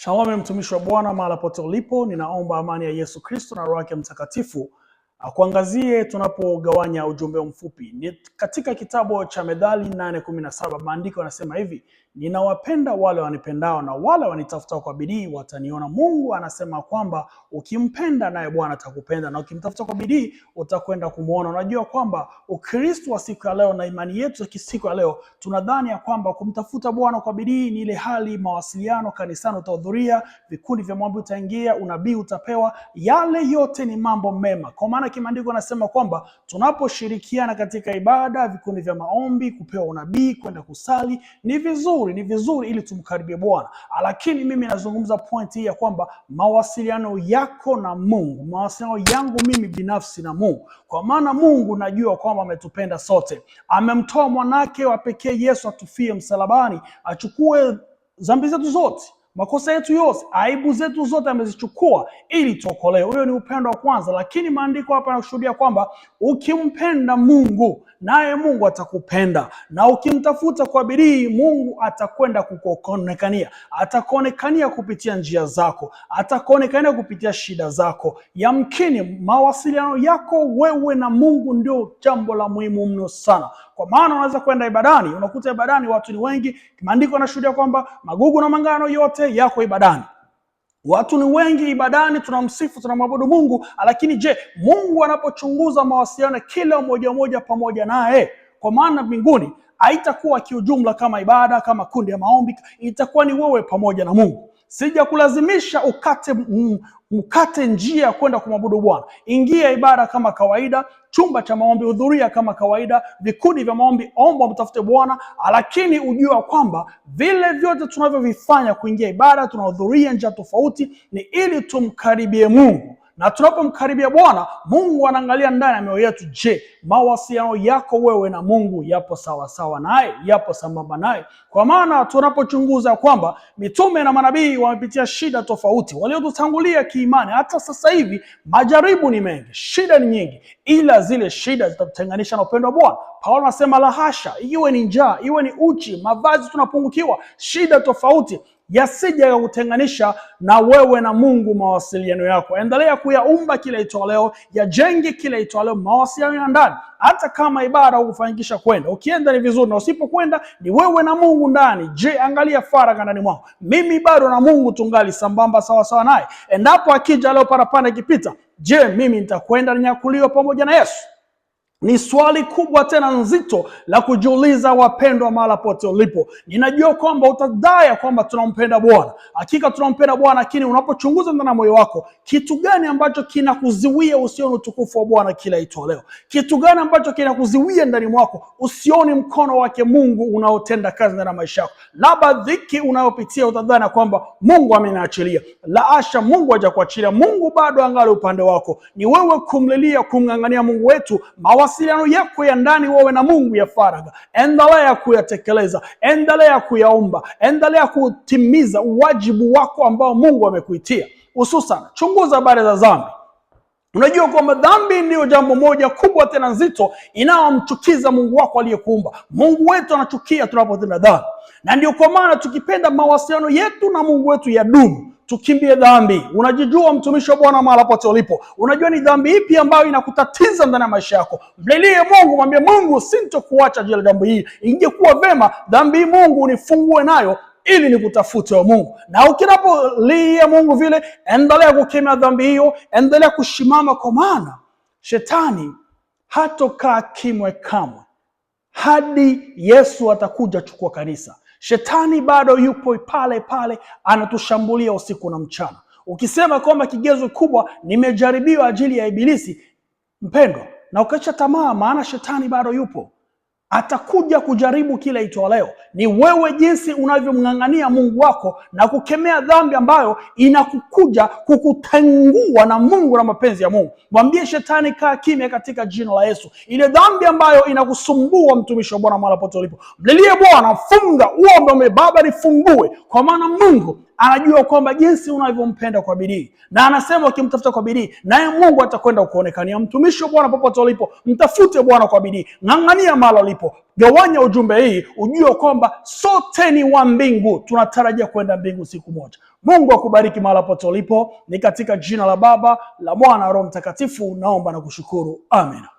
Shalom, mtumishi wa Bwana mahala pote ulipo, ninaomba amani ya Yesu Kristo na Roho yake Mtakatifu akuangazie tunapogawanya ujumbe mfupi. Ni katika kitabu cha Methali 8:17 maandiko yanasema hivi: ninawapenda wale wanipendao na wale wanitafutao kwa bidii wataniona. Mungu anasema kwamba ukimpenda naye Bwana atakupenda na ukimtafuta kwa bidii utakwenda kumuona. Unajua kwamba Ukristo wa siku ya leo na imani yetu ya siku ya leo tunadhani ya kwamba kumtafuta Bwana kwa bidii ni ile hali mawasiliano kanisani, utahudhuria vikundi vya maombi, utaingia, unabii utapewa. Yale yote ni mambo mema, kwa maana kimaandiko anasema kwamba tunaposhirikiana katika ibada, vikundi vya maombi, kupewa unabii, kwenda kusali ni vizuri, ni vizuri ili tumkaribie Bwana. Lakini mimi nazungumza point hii ya kwamba mawasiliano yako na Mungu, mawasiliano yangu mimi binafsi na Mungu, kwa maana Mungu najua kwamba ametupenda sote, amemtoa mwanake wa pekee Yesu atufie msalabani, achukue dhambi zetu zote, makosa yetu yote, aibu zetu zote amezichukua ili tuokolewe. Huyo ni upendo wa kwanza, lakini maandiko hapa yanashuhudia kwamba ukimpenda Mungu naye Mungu atakupenda, na ukimtafuta kwa bidii Mungu atakwenda kukuonekania, atakuonekania kupitia njia zako, atakuonekania kupitia shida zako. Yamkini mawasiliano yako wewe na Mungu ndio jambo la muhimu mno sana, kwa maana unaweza kwenda ibadani, unakuta ibadani watu ni wengi. Maandiko yanashuhudia kwamba magugu na mangano yote yako ibadani. Watu ni wengi ibadani, tunamsifu tunamwabudu Mungu, lakini je, Mungu anapochunguza mawasiliano kila mmoja mmoja pamoja naye, kwa maana mbinguni haitakuwa kiujumla kama ibada kama kundi ya maombi, itakuwa ni wewe pamoja na Mungu. Sijakulazimisha ukate mkate njia ya kwenda kumwabudu Bwana. Ingia ibada kama kawaida, chumba cha maombi hudhuria kama kawaida, vikundi vya maombi omba, mtafute Bwana, lakini ujua kwamba vile vyote tunavyovifanya kuingia ibada, tunahudhuria njia tofauti, ni ili tumkaribie Mungu na tunapomkaribia Bwana Mungu anaangalia ndani ya mioyo yetu. Je, mawasiliano yako wewe na Mungu yapo sawasawa naye? Yapo sambamba naye? Kwa maana tunapochunguza kwamba mitume na manabii wamepitia shida tofauti, waliotutangulia kiimani, hata sasa hivi majaribu ni mengi, shida ni nyingi, ila zile shida zitatutenganisha na upendo wa Bwana. Paulo anasema la hasha, iwe ni njaa, iwe ni uchi, mavazi tunapungukiwa, shida tofauti yasije yakutenganisha na wewe na Mungu mawasiliano yako. Endelea kuyaumba kila itwao leo, yajenge kila itwao leo mawasiliano ya ndani. Hata kama ibada hukufanikisha kwenda, ukienda ni vizuri, na usipokwenda ni wewe na Mungu ndani. Je, angalia faragha ndani mwako, mimi bado na Mungu tungali sambamba sawasawa naye. Endapo akija leo parapanda ikipita, je, mimi nitakwenda ninyakuliwa pamoja na Yesu? Ni swali kubwa tena nzito la kujiuliza, wapendwa, mahala pote ulipo. Ninajua kwamba utadai kwamba tunampenda Bwana, hakika tunampenda Bwana, lakini unapochunguza ndani ya moyo wako, kitu gani ambacho kinakuziwia usione utukufu wa Bwana kila itwao leo? Kitu gani ambacho kinakuziwia ndani mwako usione mkono wake Mungu unaotenda kazi ndani ya maisha yako? Labda dhiki unayopitia utadhani kwamba Mungu ameniachilia. La hasha, Mungu hajakuachilia. Mungu bado angali upande wako. Ni wewe kumlilia, kumng'ang'ania Mungu wetu. Mawasiliano yako ya ndani wewe na Mungu ya faragha, endelea kuyatekeleza, endelea kuyaomba, endelea kutimiza wajibu wako ambao Mungu amekuitia. Hususan chunguza habari za dhambi. Unajua kwamba dhambi ndiyo jambo moja kubwa tena nzito inayomchukiza Mungu wako aliyekuumba. Mungu wetu anachukia tunapotenda dhambi, na ndio kwa maana tukipenda mawasiliano yetu na Mungu wetu yadumu, tukimbie dhambi. Unajijua mtumishi wa Bwana mahala pote ulipo, unajua ni dhambi ipi ambayo inakutatiza ndani ya maisha yako. Mlilie Mungu, mwambie Mungu, sintokuacha juu ya jambo hili. Ingekuwa vema dhambi hii Mungu unifungue nayo ili nikutafute wa Mungu. Na ukinapolia Mungu vile, endelea kukemea dhambi hiyo, endelea kushimama, kwa maana shetani hatokaa kimwe kamwe hadi Yesu atakuja chukua kanisa. Shetani bado yupo pale pale, anatushambulia usiku na mchana. Ukisema kwamba kigezo kubwa nimejaribiwa ajili ya Ibilisi, mpendwa, na ukaisha tamaa, maana shetani bado yupo atakuja kujaribu kila itwao leo. Ni wewe jinsi unavyomng'ang'ania Mungu wako na kukemea dhambi ambayo inakukuja kukutengua na Mungu na mapenzi ya Mungu. Mwambie shetani, kaa kimya katika jina la Yesu. Ile dhambi ambayo inakusumbua mtumishi wa Bwana mahali pote ulipo, mlilie Bwana, funga, uombe, Baba nifungue, kwa maana Mungu Anajua kwamba jinsi unavyompenda kwa bidii, na anasema ukimtafuta kwa bidii, naye Mungu atakwenda kuonekania. Mtumishi wa Bwana, popote ulipo, mtafute Bwana kwa bidii, ng'ang'ania mahali ulipo, gawanya ujumbe hii, ujue kwamba sote ni wa mbingu, tunatarajia kwenda mbingu siku moja. Mungu akubariki mahala popote ulipo. Ni katika jina la Baba, la Mwana na Roho Mtakatifu naomba na kushukuru, amina.